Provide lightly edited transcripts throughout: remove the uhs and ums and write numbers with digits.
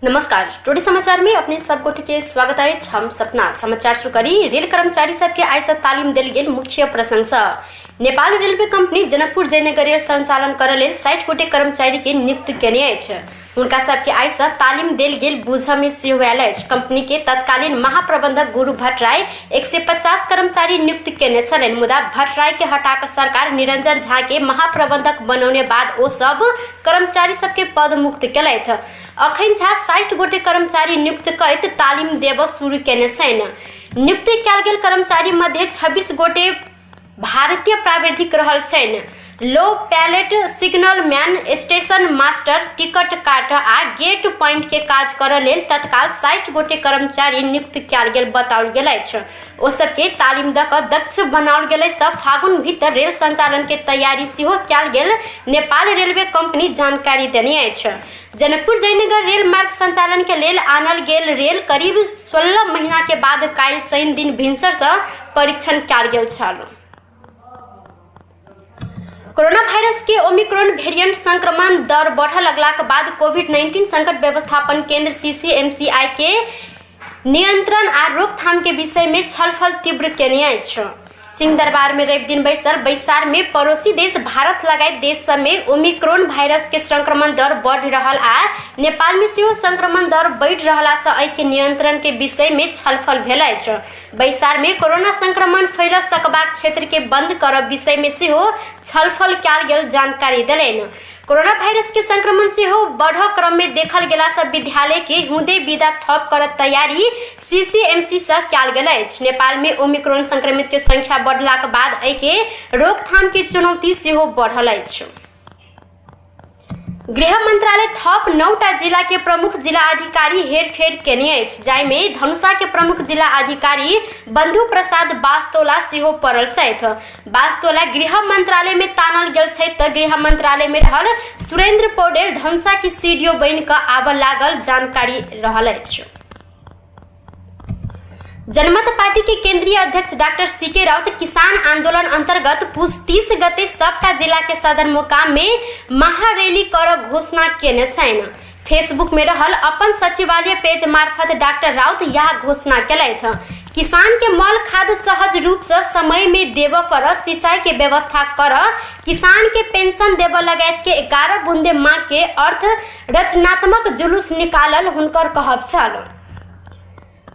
नमस्कार, टोडी समाचार में अपने सब गोटे के स्वागत अछि। हम सपना समाचार शुरू करी। रेल कर्मचारी सबके आइ से तालीम देल गेल मुख्य प्रशंसा। Nepal railway company Janakpur Jaynagar rail संचालन करऽ लेल 60 गोटे कर्मचारी के नियुक्त केने अछि। हुनका सबके आइ से तालीम देल गेल बुझऽ में सेहो आयल अछि। कंपनी के तत्कालीन महाप्रबंधक गुरु भट्टराय 150 कर्मचारी नियुक्त केने छलनि, मुदा भट्टराय के हटा कऽ सरकार निरंजन झा के महाप्रबंधक बनौने बाद ओ सब कर्मचारी सबके पद मुक्त केलथि। अखन झा 60 गोटे कर्मचारी नियुक्त करैत तालीम देबऽ शुरू केने छनि। नियुक्त कयल गेल कर्मचारी मध्य 26 गोटे भारतीय प्राविधिक रहल छनि। Loco pilot, signal man, station master, ticket काट आ गेट पॉइंट के काज करऽ लेल तत्काल 60 गोटे कर्मचारी नियुक्त कयल गेल बताओल गेल अछि। ओ सबके तालीम दऽ कऽ दक्ष बनाओल गेल अछि तऽ फागुन भीतर रेल संचालन के तैयारी सेहो कयल गेल नेपाल रेलवे कंपनी जानकारी देने अछि। जनकपुर जयनगर रेल मार्ग संचालन के लेल आनल गेल रेल करीब 16 महीना के बाद काल्हि शनि दिन भिनसर से परीक्षण कयल गेल छल। कोरोना वायरस के ओमिक्रॉन वेरिएंट संक्रमण दर बढ़ऽ लगलाक बाद कोविड-19 संकट व्यवस्थापन केंद्र सीसीएमसीआई के नियंत्रण आ रोकथाम के विषय में छलफल तीव्र केने अछि। सिंह दरबार में रवि दिन बैसल बैसार में पड़ोसी देश भारत लगायत देश सब में ओमिक्रॉन वायरस के संक्रमण दर बढ़ रहल आ नेपाल में सेहो संक्रमण दर बढ़ि रहला से एहि के नियंत्रण के विषय में छलफल भेल अछि। बैसार में कोरोना संक्रमण फैल सकबाक क्षेत्र के बंद करब विषय में सेहो छलफल कयल गेल जानकारी देलनि। कोरोना वायरस के संक्रमण सेहो बढ़ क्रम में देखल गेला से विद्यालय के हुँदे विदा थप करत तैयारी सीसीएमसी से कयल गेल अछि। नेपाल में ओमिक्रॉन संक्रमित के संख्या बढ़लाक बाद एहि के रोकथाम के चुनौती सेहो बढ़ल अछि। गृह मंत्रालय थप 9टा जिला के प्रमुख जिला अधिकारी हेरफेर केने अछि, जाहिमे धनुषा के प्रमुख जिला अधिकारी बंधु प्रसाद बास्तोला सेहो पड़ल छथि। बास्तोला गृह मंत्रालय में तानल गेल छथि तऽ गृह मंत्रालय में रहल सुरेंद्र पौडेल धनुषा के सीडीओ बनि कऽ आबऽ लागल जानकारी रहल अछि। जनमत पार्टी के केंद्रीय अध्यक्ष डॉक्टर सी के राउत किसान आंदोलन अंतर्गत पुस 30 गते सबटा जिला के सदर मुकाम में महारैली कर घोषणा केने छनि। फेसबुक में रहल अपन सचिवालय पेज मार्फत डॉक्टर राउत यह घोषणा केलथि। किसान के मल खाद सहज रूप से समय में देबऽ पर, सिंचाई के व्यवस्था कर, किसान के पेंशन देबऽ लगायत के 11 बुंदे मांग के अर्थ रचनात्मक जुलूस निकालल हुनकर कहब छल।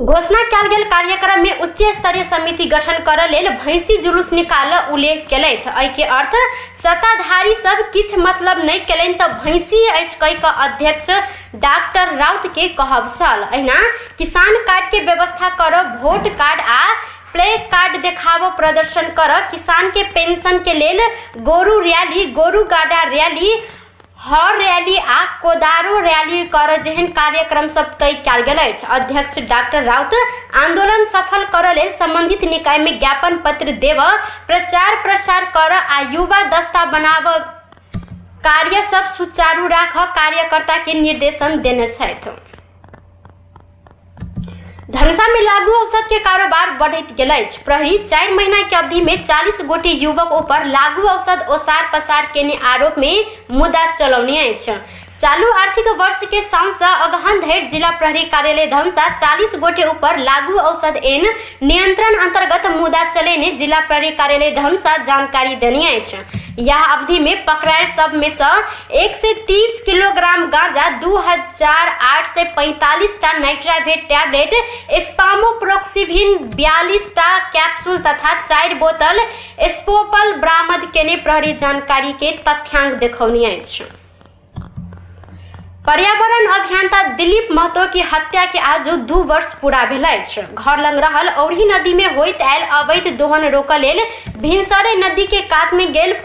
घोषणा कयल गेल कार्यक्रम में उच्च स्तरीय समिति गठन करऽ लेल भैंसी जुलूस निकाल उल्लेख केलथि। एहि के अर्थ सत्ताधारी सब किछु मतलब नहि केलनि तऽ भैंसी अछि कहि कऽ अध्यक्ष डॉक्टर राउत के कहब छल। एहिना किसान कार्ड के व्यवस्था करऽ, वोट कार्ड आ प्ले कार्ड देखाबऽ प्रदर्शन करऽ, किसान के पेंशन के लेल गोरु रैली, गोरु गाडा रैली, हर रैली आ कोदारो रैली कर जेहन कार्यक्रम सब तय कयल गेल अछि। अध्यक्ष डॉक्टर राउत आंदोलन सफल करऽ लेल संबंधित निकाय में ज्ञापन पत्र देबऽ, प्रचार प्रसार करऽ आ युवा दस्ता बनाबऽ कार्य सब सुचारू राखऽ कार्यकर्ता के निर्देशन देने छथि। धनुषा में लागू औषध के कारोबार बढ़ैत गेल अछि। प्रहरी 4 महीना के अवधि में 40 गोटे युवक ऊपर लागू औषध ओसार पसार केने आरोप में मुद्दा चलौने अछि। चालू आर्थिक वर्ष के साउन से अगहन धरि जिला प्रहरी कार्यालय धनुषा 40 गोटे ऊपर लागू औषध एन नियंत्रण अंतर्गत मुद्दा चलेने जिला प्रहरी कार्यालय धनुषा जानकारी देने अछि। यह अवधि में पकड़ायल सब में से 130 किलोग्राम गांजा, 2845 टा नाइट्रावेट टैबलेट, स्पामोप्रोक्सिविन 42 टा कैप्सूल तथा 4 बोतल स्पोपल बरामद केने प्रहरी जानकारी के तथ्यांक देखौने अछि। पर्यावरण अभियंता दिलीप महतो की हत्या के आज 2 वर्ष पूरा भेल अछि। घर लग रहल औरही नदी में होइत आयल अवैध दोहन रोकऽ लेल भिनसरे नदी के कात में गेल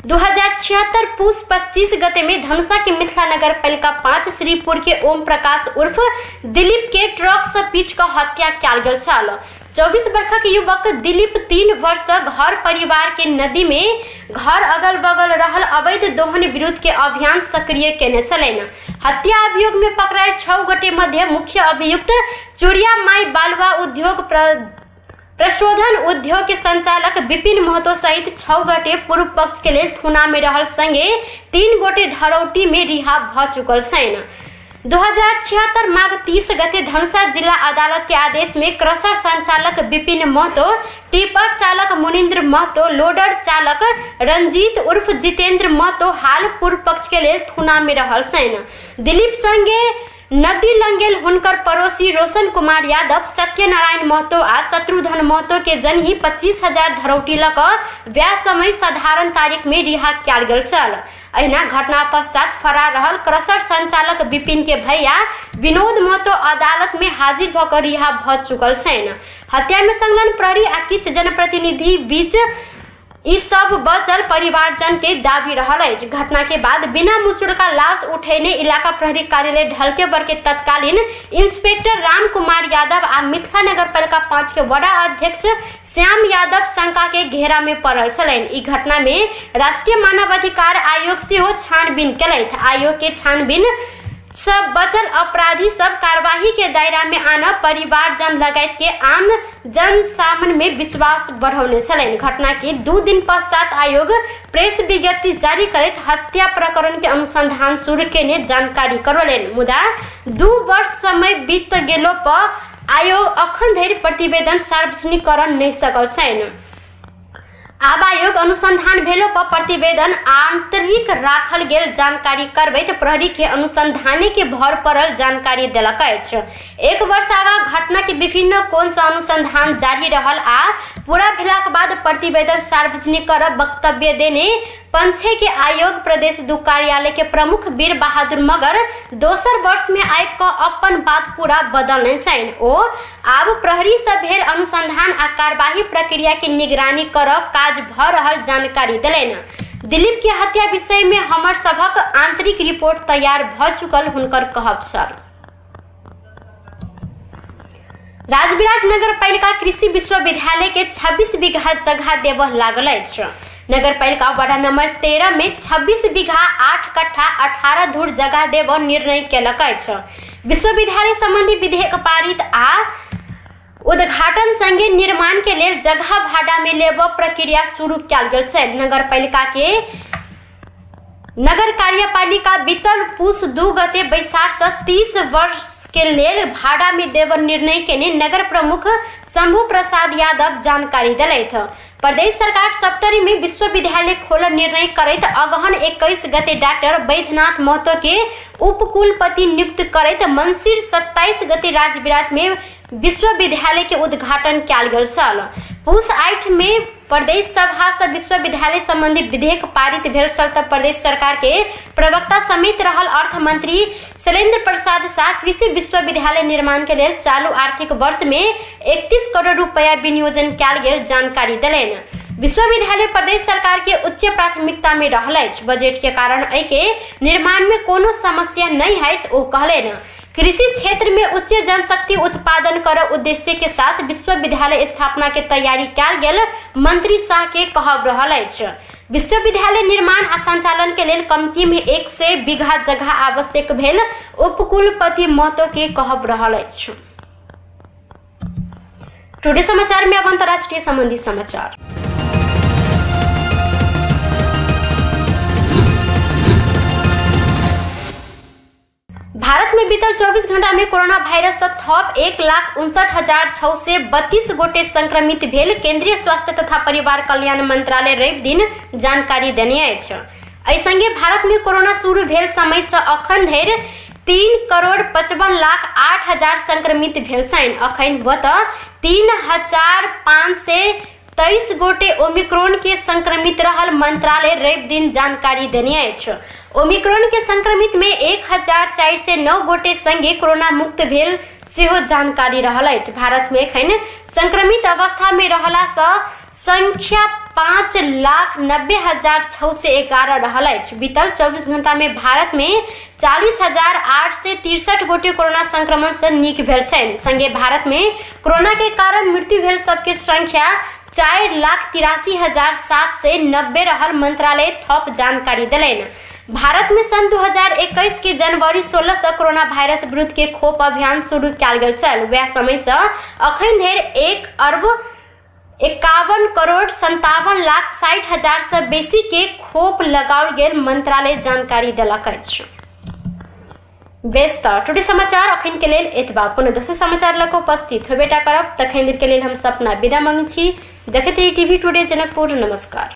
2076 पूस 25 गते में धनुषा के मिथिला नगर पालिका 5 श्रीपुर के ओम प्रकाश उर्फ दिलीप के ट्रक से पीट कऽ हत्या कयल गेल छल। 24 वर्षक युवक दिलीप 3 वर्ष घर परिवार के नदी में घर अगल बगल रहल अवैध दोहन विरुद्ध के अभियान सक्रिय केने छलनि। हत्या अभियोग में पकड़ायल 6 गोटे मध्य मुख्य अभियुक्त चुरिया माई बालुआ उद्योग प्रशोधन उद्योग के संचालक विपिन महतो सहित 6 गोटे पूर्व पक्ष के लेल थुना में रहल संगे 3 गोटे धरौटी में रिहा भ चुकल छनि। 2076 माघ 30 गते धनुषा जिल्ला अदालत के आदेश में क्रसर संचालक विपिन महतो, टिपर चालक मुनिन्द्र महतो, लोडर चालक रंजीत उर्फ जितेंद्र महतो हाल पूर्व पक्ष के लेल थुना में रहल छनि। दिलीप संगे नदी लंगेल हुनकर पड़ोसी रोशन कुमार यादव, सत्यनारायण महतो आ शत्रुघ्न महतो के जनही 25,000 धरौटी लऽ कऽ व्याह समय साधारण तारीख में रिहा कयल गेल छल। अहिना घटना पश्चात फरार रहल क्रसर संचालक विपिन के भैया विनोद महतो अदालत में हाजिर भऽ कऽ रिहा भऽ चुकल छनि। हत्या में संलग्न प्रहरी आ किछु जनप्रतिनिधि बीच ई सब बचल परिवारजन के दाबी रहल अछि। घटना के बाद बिना मुचुड़का लाश उठेने इलाका प्रहरी कार्यालय ढलकेबर के तत्कालीन इंस्पेक्टर राम कुमार यादव आ मिथिला नगर पालिका 5 के वडा अध्यक्ष श्याम यादव शंका के घेरा में पड़ल छलनि। ई घटना में राष्ट्रीय मानवाधिकार आयोग सेहो छानबीन केलथि। आयोग के छानबीन सब बचल अपराधी सब कार्यवाही के दायरा में आनब परिवारजन लगायत के आम जन सामन में विश्वास बढ़ौने छलनि। घटना के 2 दिन पश्चात आयोग प्रेस विज्ञप्ति जारी करैत हत्या प्रकरण के अनुसंधान शुरू केने जानकारी करौलनि। मुदा 2 वर्ष समय बीत गेलो पर आयोग अखन धरि प्रतिवेदन सार्वजनिकरण नहि सकल छनि। आब आयोग अनुसंधान भेलो पर प्रतिवेदन आंतरिक राखल गेल जानकारी करबैत प्रहरी के अनुसंधाने के भर पड़ल जानकारी देलक अछि। 1 वर्ष आगा घटना के विभिन्न कोण से अनुसंधान जारी रहल आ पूरा भेलाक बाद प्रतिवेदन सार्वजनिक कर वक्तव्य देने पंछे के आयोग प्रदेश 2 कार्यालय के प्रमुख वीर बहादुर मगर दोसर वर्ष में आबि कऽ अपन बात पूरा बदलने छनि। ओ आब प्रहरी से भेल अनुसंधान आ कार्यवाही प्रक्रिया के निगरानी कर काज भऽ रहल जानकारी देलनि। दिलीप के हत्या विषय में हमर सभक आंतरिक रिपोर्ट तैयार भऽ चुकल हुनकर कहब छल। राजविराज नगरपालिका कृषि विश्वविद्यालय के 26 बीघा जगह देबऽ लागल अछि। नगरपालिका वार्ड नंबर 13 में 26 बीघा 8 कट्ठा 18 धूर जगह देबऽ निर्णय केलक अछि। विश्वविद्यालय संबंधी विधेयक पारित आ उद्घाटन संगे निर्माण के लेल जगह भाड़ा में लेबऽ प्रक्रिया शुरू कयल गेल छै। नगरपालिका के नगर कार्यपालिका बीतल पुस 2 गते बैसार से 30 वर्ष के लेल भाड़ा में देब निर्णय केने नगर प्रमुख शंभू प्रसाद यादव जानकारी देलथि। प्रदेश सरकार सप्तरी में विश्वविद्यालय खोलऽ निर्णय करैत अगहन 21 गते डॉक्टर वैद्यनाथ महतो के उपकुलपति नियुक्त करैत मंसिर 27 गते राजविराज में विश्वविद्यालय के उद्घाटन कयल गेल छल। पुस 8 में प्रदेश सभा से विश्वविद्यालय संबंधी विधेयक पारित भेल छल त प्रदेश सरकार के प्रवक्ता समेत रहल अर्थमंत्री शैलेंद्र प्रसाद शाह कृषि विश्वविद्यालय निर्माण के लेल चालू आर्थिक वर्ष में 31 करोड़ रुपया विनियोजन कयल गेल जानकारी देलनि। विश्वविद्यालय प्रदेश सरकार के उच्च प्राथमिकता में रहल अछि। बजट के कारण एहि के निर्माण में कोनो समस्या नहीं हैत ओ कहलनि। कृषि क्षेत्र में उच्च जनशक्ति उत्पादन कर उद्देश्य के साथ विश्वविद्यालय स्थापना के तैयारी कयल गेल मंत्री शाह के कहब रहल अछि। विश्वविद्यालय निर्माण आ संचालन के लेल कमती में 100 बीघा जगह आवश्यक भेल उपकुलपति महतो के कहब रहल अछि। टुडे समाचार में अब अंतर्राष्ट्रीय संबंधी समाचार। भारत में बीतल 24 घंटा में कोरोना वायरस से थप 1,59,632 गोटे संक्रमित भेल केंद्रीय स्वास्थ्य तथा परिवार कल्याण मंत्रालय रवि दिन जानकारी देने अछि। एहि संगे भारत में कोरोना शुरू भेल समय से अखन धरि 3,55,08,000 संक्रमित भेल छनि। अखन बतऽ 3,523 गोटे ओमिक्रॉन के संक्रमित रहल मंत्रालय रवि दिन जानकारी देने अछि। ओमिक्रॉन के संक्रमित में 1,409 गोटे संगे कोरोना मुक्त भेल सेहो जानकारी रहल अछि। भारत में एखन संक्रमित अवस्था में रहला सँ संख्या 5,90,611 रहल अछि। बीतल 24 घंटा में भारत में 40,863 गोटे कोरोना संक्रमण से नीक भेल छनि। संगे भारत में कोरोना के कारण मृत्यु भेल सबके संख्या 4,83,790 रहल मंत्रालय थप जानकारी देलनि। भारत में सन 2021 के जनवरी 16 से कोरोना वायरस विरुद्ध के खोप अभियान शुरू कयल गेल छल। वएह समय से अखन धरि 1,51,57,60,000 से बेसी के खोप लगाओल गेल मंत्रालय जानकारी देलक अछि। बेस त टुडे समाचार अखन के लेल एतबा। पुनः दोसर समाचार लऽ कऽ उपस्थित होबेटा करब। तखन के लेल हम सपना विदा मांगै छी। देखैत रही टीवी टुडे जनकपुर। नमस्कार।